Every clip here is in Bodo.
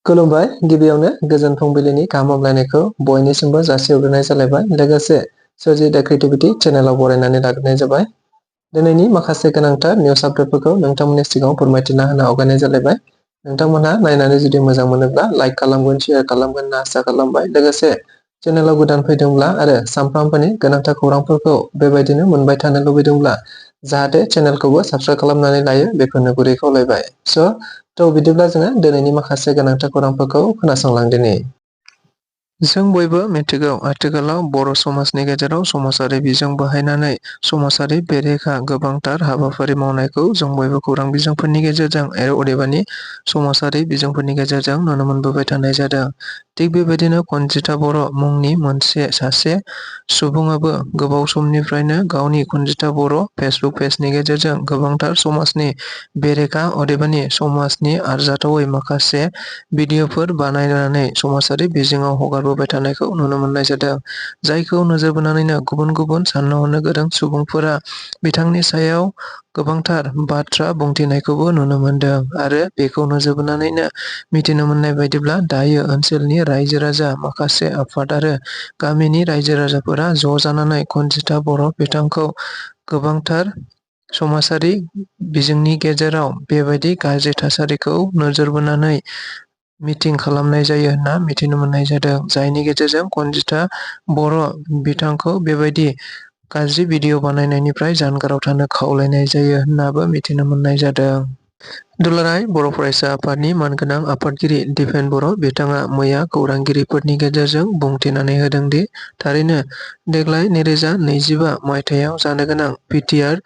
खुलुमबाय गिबियावनो गोजोन फुंबिलिनि गाहाम हामलायनायखौ बयनिसिमबो जासिहरग्रोनाय जालायबाय लोगोसे स्वrji The Creativity चेनेलाव बरायनानै लाग्रोनाय जाबाय। दिनैनि माखासे गोनांथार निउस आपडेटफोरखौ नोंथांमोननि सिगाङाव फोरमायथिना होनो आवगायनाय जालायबाय। नोंथांमोनहा नायनानै जुदि मोजां मोनोब्ला लाइक खालामगोन शेयार खालामगोन होनना आसा खालामबाय। लोगोसे चेनेलाव गोदान फैदोंब्ला आरो सानफ्रामबोनि गोनांथार खौरांफोरखौ बेबायदिनो मोनबाय थानो लुबैदोंब्ला जाहाथे चेनेलखौबो साबस्क्राइब खालामनानै लायो बेखौनो गुरै खावलायबाय। बिदिब्ला जोङो दिनैनि माखासे गोनांथार खौरांफोरखौ खोनासंलांदिनि। जों बयबो मिथिगौ आथिखालाव बर' समाजनि गेजेराव समाजारि बिजों बाहायनानै समाजारि बेरेखा गोबांथार हाबाफारि मावनायखौ जों बयबो खौरां बिजोंफोरनि गेजेरजों अदेबानि समाजारि बिजोंफोरनि गेजेरजों नुनो मोनबोबाय थानाय जादों। थिग बेबायदिनो खनजिथा बर' मुंनि सासे सुबुङाबो गोबाव समनिफ्रायनो गावनि खनजिथा बर' फेसबुक पेजनि गेजेरजों गोबांथार समाजनि बेरेखा अदेबानि समाजनि आरजाथावै माखासे भिडिअफोर बानायनानै समाजारि बिजोङाव हगारबोबाय थानायखौ नुनो मोननाय जादों। जायखौ नोजोर बोनानैनो गुबुन गुबुन साननो हनो गोरों सुबुंफोरा बिथांनि सायाव गोबांथार बाथ्रा बुंथिनायखौबो नुनो मोनदों आरो बेखौ नोजोर बोनानैनो मिथिनो मोननाय बायदिब्ला दायो ओनसोलनि रायजो राजा माखासे आफाद आरो गामिनि रायजो राजाफोरा ज' जानानै खनजिथा बर' बिथांखौ गोबांथार समाजारि बिजोंनि गेजेराव बेबायदि गाज्रि थासारिखौ नोजोर बोनानै मिटिं खालामनाय जायो होनना मिथिनो मोननाय जादों। जायनि गेजेरजों खनजिथा बर' बिथांखौ बेबायदि गाज्रि भिडिअ बानायनायनिफ्राय जानगाराव थानो खावलायनाय जायो होननाबो मिथिनो मोननाय जादों। दुलाराय बर' फरायसा आफादनि मानगोनां आफादगिरि दिपेन बर' बिथाङा मैया खौरांगिरिफोरनि गेजेरजों बुंथिनानै होदों दि थारैनो देग्लाय 2025 मायथाइयाव जानो गोनां BTR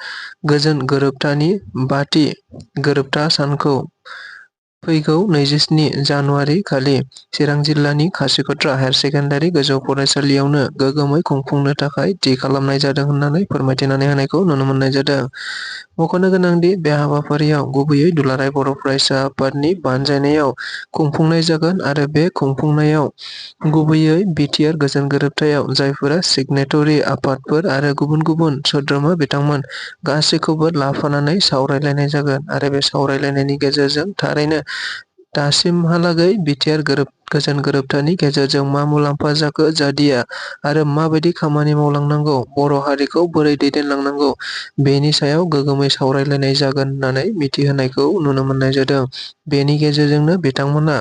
गोजोन गोरोबथानि 5थि गोरोबथा सानखौ फैगौ 27 जानुवारि खालि चिरां जिल्लानि खासिकत्रा हायार सेकेन्डारि गोजौ फरायसालियावनो गोगोमै खुंफुंनो थाखाय थि खालामनाय जादों होननानै फोरमायथिनानै होनायखौ नुनो मोननाय जादों। मख'नो गोनांदि बे हाबाफारियाव गुबैयै दुलाराय बर' फरायसा आफादनि बानजायनायाव खुंफुंनाय जागोन आरो बे खुंफुंनायाव गुबैयै BTR गोजोन गोरोबथायाव जायफोरा सिगनेटरि आफादफोर आरो गुबुन गुबुन सोद्रोमा बिथांमोन गासैखौबो लाफानानै सावरायलायनाय जागोन आरो बे सावरायलायनायनि गेजेरजों थारैनो दासिमहालागै BTR गोजोन गोरोबथानि गेजेरजों मा मुलाम्फा जाखो जादिया आरो माबायदि खामानि मावलांनांगौ बर' हारिखौ बोरै दैदेनलांनांगौ बेनि सायाव गोगोमै सावरायलायनाय जागोन होननानै मिथिहोनायखौ नुनो मोननाय जादों। बेनि गेजेरजोंनो बिथांमोना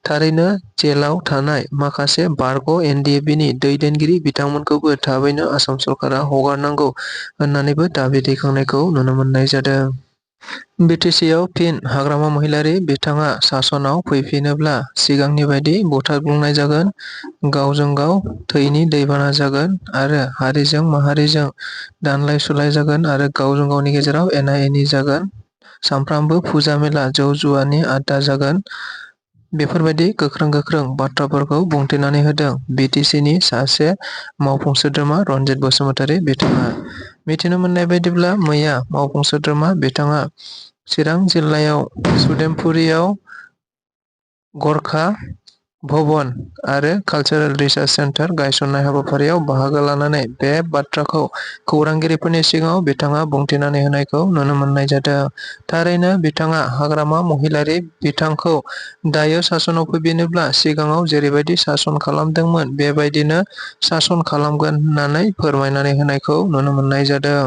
थारैनो जेलाव थानाय माखासे बारग' NDFB नि दैदेनगिरि बिथांमोनखौबो थाबैनो आसाम सरकारा हगारनांगौ होननानैबो दाबि दैखांनायखौ नुनो मोननाय जादों। BTC-आव फिन हाग्रामा महिलारि बिथाङा सासनाव फैफिनोब्ला सिगांनि बायदि बुथारग्लुंनाय जागोन, गावजों गाव थैनि दैबाना जागोन आरो हारिजों माहारिजों दानलाय सुलाय जागोन आरो गावजों गावनि गेजेराव एना एनि जागोन, सानफ्रामबो फुजा मेला जौ जुवानि आड्डा जागोन। बेफोरबायदि गोख्रों बाथ्राफोरखौ बुंथिनानै होदों BTC-नि सासे मावफुं सोद्रोमा रनजित बसुमतारी बिथाङा। मिथिनो मोननाय बायदिब्ला मैया मावफुं सोद्रोमा बिथाङा चिरां जिल्लायाव सुदेमपुरियाव गरखा भवन आरो कालचारेल रिसार्च सेन्टार गायसननाय हाबाफारियाव बाहागो लानानै बे बाथ्राखौ खौरांगिरिफोरनि सिगाङाव बिथाङा बुंथिनानै होनायखौ नुनो मोननाय जादों। थारैनो बिथाङा हाग्रामा महिलारि बिथांखौ दायो सासनाव फैफिनोब्ला सिगाङाव जेरैबायदि सासन खालामदोंमोन बेबायदिनो सासन खालामगोन होननानै फोरमायनानै होनायखौ नुनो मोननाय जादों।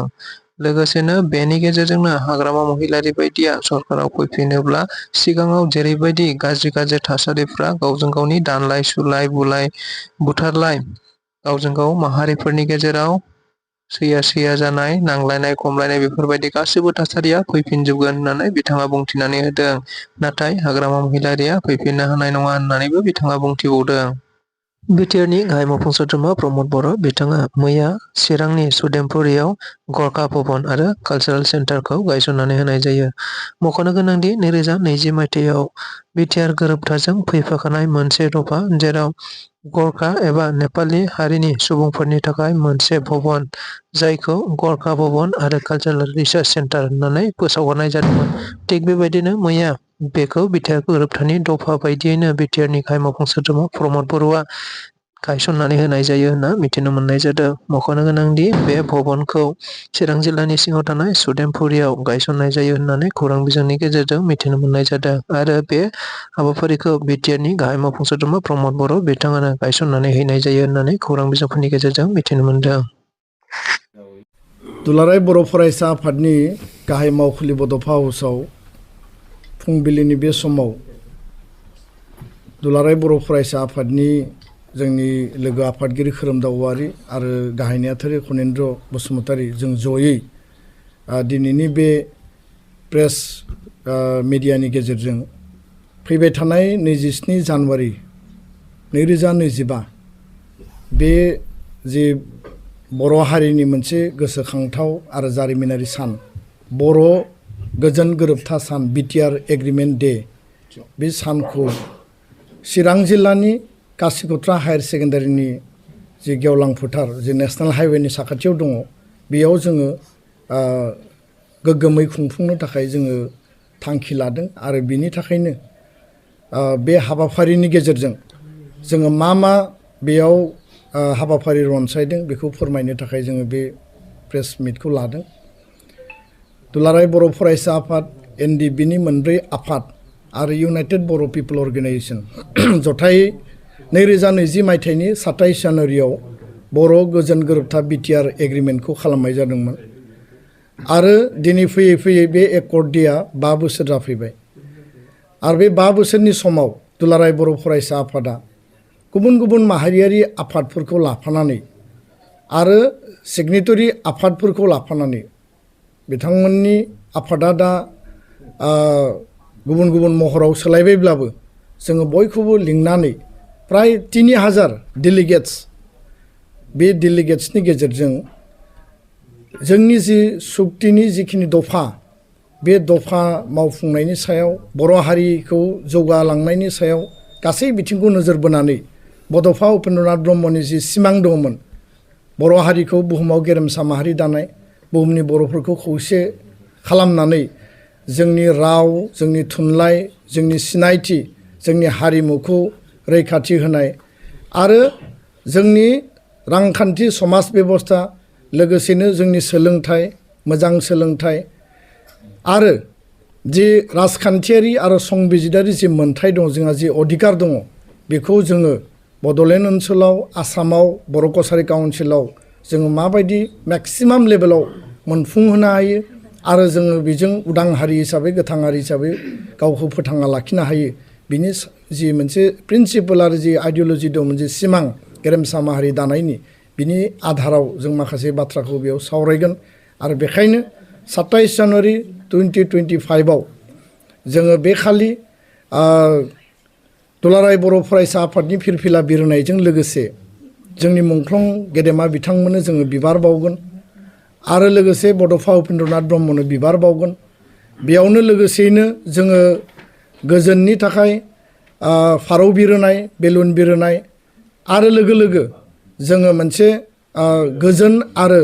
लोगोसेनो बेनि गेजेरजोंनो हाग्रामा महिलारि बायदिया सरकाराव फैफिनोब्ला सिगाङाव जेरैबायदि गाज्रि थासारिफ्रा गावजों गावनि दानलाय सुलाय बुथारलाय गावजों गाव माहारिफोरनि गेजेराव सैया जानाय नांलायनाय खमलायनाय बेफोरबायदि गासैबो थासारिया फैफिनजोबगोन होननानै बिथाङा बुंथिनानै होदों। नाथाय हाग्रामा महिलारिया फैफिननो हानाय नङा होननानैबो बिथाङा बुंथिबावदों। BTR-नि गाहाय मावफुं सोद्रोमा प्रमद बर' बिथाङा मैया चिरांनि सुदेमपुरियाव गरखा भवन आरो कालचारेल सेन्टारखौ गायसननानै होनाय जायो। मख'नो गोनांदि 2020 मायथाइयाव BTR गोरोबथाजों फैफाखानाय मोनसे दफा जेराव गरखा एबा नेपालि हारिनि सुबुंफोरनि थाखाय मोनसे भवन जायखौ गरखा भवन आरो कालचारेल रिसार्च सेन्टार होननानै फोसावहरनाय जादोंमोन। थिग बेबायदिनो मैया बेखौ BTR गोरोबथानि दफा बायदियैनो BTR-नि गाहाय मावफुं सोद्रोमा प्रमद बर'आ गायसननानै होनाय जायो होनना मिथिनो मोननाय जादों। मख'नो गोनांदि बे भवनखौ चिरां जिल्लानि सिङाव थानाय सुदेमपुरियाव गायसननाय जायो होननानै खौरां बिजोंनि गेजेरजों मिथिनो मोननाय जादों आरो बे हाबाफारिखौ BTRनि गाहाय मावफुं सोद्रोमा प्रमद बर' बिथाङानो गायसननानै होनाय जायो होननानै खौरां बिजोंफोरनि गेजेरजों मिथिनो मोनदों। दुलाराय बर' फरायसा आफादनि गाहाय मावखुलि बड'फा हाउसआव फुंबिलिनि बे समाव दुलाराय बर' फरायसा आफादनि जोंनि लोगो आफादगिरि खोरोमदाव औवारि आरो गाहाय नेहाथारि खनेन्द्र बसुमतारी जों जयै दिनैनि बे प्रेस मिडियानि गेजेरजों फैबाय थानाय 27 जानुवारि 2025 बे जे बर' हारिनि मोनसे गोसोखांथाव आरो जारिमिनारि सान बर' गोजोन गोरोबथा सान BTR एग्रिमेन्ट डे बे सानखौ चिरां जिल्लानि कासिकत्रा हायार सेकेन्डारिनि जे गेवलां फोथार जे नेशनेल हाइवेनि साखाथियाव दङ बेयाव जोङो गोग्गोमै खुंफुंनो थाखाय जोङो थांखि लादों आरो बिनि थाखायनो बे हाबाफारिनि गेजेरजों जोङो मा बेयाव हाबाफारि रनसायदों बेखौ फोरमायनो थाखाय जोङो बे प्रेस मिटखौ लादों। दुलाराय बर' फरायसा आफाद NDBनि मोनब्रै आफाद आरो इउनाइटेड बर' पिपल अर्गेनाइजेसन जथायै 2020 मायथाइनि 27 जानुवारियाव बर' गोजोन गोरोबथा BTR एग्रिमेन्टखौ खालामनाय जादोंमोन आरो दिनै फैयै फैयै बे एकर्ड डेआ 5 बोसोर जाफैबाय आरो बे 5 बोसोरनि समाव दुलाराय बर' फरायसा आफादा गुबुन गुबुन माहारियारि आफादफोरखौ लाफानानै आरो सिगनेटरि आफादफोरखौ लाफानानै बिथांमोननि आफादा दा गुबुन गुबुन महराव सोलायबायब्लाबो जोङो बयखौबो लिंनानै प्राय 3000 डेलिगेट्स बे डेलिगेट्सनि गेजेरजों जोंनि जि सुक्तिनि जिखिनि दफा बे दफा मावफुंनायनि सायाव बर' हारिखौ जौगालांनायनि सायाव गासै बिथिंखौ नोजोर बोनानै बड'फा उपेन्द्रनाथ ब्रह्मनि जि सिमां दंमोन बर' हारिखौ बुहुमाव गेरेमसा माहारि दानाय बुहुमनि बर'फोरखौ खौसे खालामनानै जोंनि राव जोंनि थुनलाइ जोंनि सिनायथि जोंनि हारिमुखौ रैखाथि होनाय आरो जोंनि रांखान्थि समाज बेबस्था लोगोसेनो जोंनि सोलोंथाइ मोजां सोलोंथाइ आरो जि राजखान्थियारि आरो संबिजिदारि जि मोन्थाय दं जोंहा जि अधिकार दङ बेखौ जोङो बड'लेण्ड ओनसोलाव आसामाव बर' कसारि काउन्सिलाव जोङो माबायदि मेक्सिमाम लेभेलाव मोनफुंहोनो हायो आरो जोङो बेजों उदां हारि हिसाबै गोथां हारि हिसाबै गावखौ फोथांना लाखिनो हायो बिनि जि मोनसे प्रिन्सिपल आरो जि आइडिअल'जि दं मोनसे सिमां गेरेमसा माहारि दानायनि बिनि आधाराव जों माखासे बाथ्राखौ बेयाव सावरायगोन आरो बेखायनो 27 जानुवारि 2025आव जोङो बे खालि दुलाराय बर' फरायसा आफादनि फिरफिला बिरहोनायजों लोगोसे जोंनि मुंख्लं गेदेमा बिथांमोननो जोङो बिबार बावगोन आरो लोगोसे बड'फा उपेन्द्रनाथ ब्रह्मनो बिबार बावगोन बेयावनो लोगोसेयैनो जोङो गोजोननि थाखाय फारौ बिरहोनाय बेलुन बिरहोनाय आरो लोगो लोगो जोङो मोनसे गोजोन आरो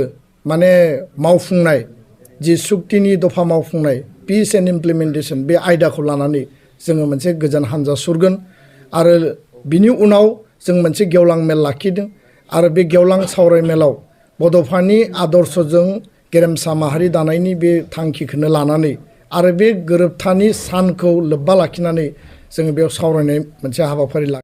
माने मावफुंनाय जि सुक्तिनि दफा मावफुंनाय पिस एन्ड इमप्लिमेन्टेसन बे आयदाखौ लानानै जोङो मोनसे गोजोन हान्जा सुरगोन आरो बिनि उनाव जों मोनसे गेवलां मेल लाखिदों आरो बे गेवलां सावराय मेलाव बड'फानि आदर्शजों गेरेमसा माहारि दानायनि बे थांखिखौनो लानानै आरो बे गोरोबथानि सानखौ लोब्बा लाखिनानै जोङो बेयाव सावरायनाय मोनसे हाबाफारि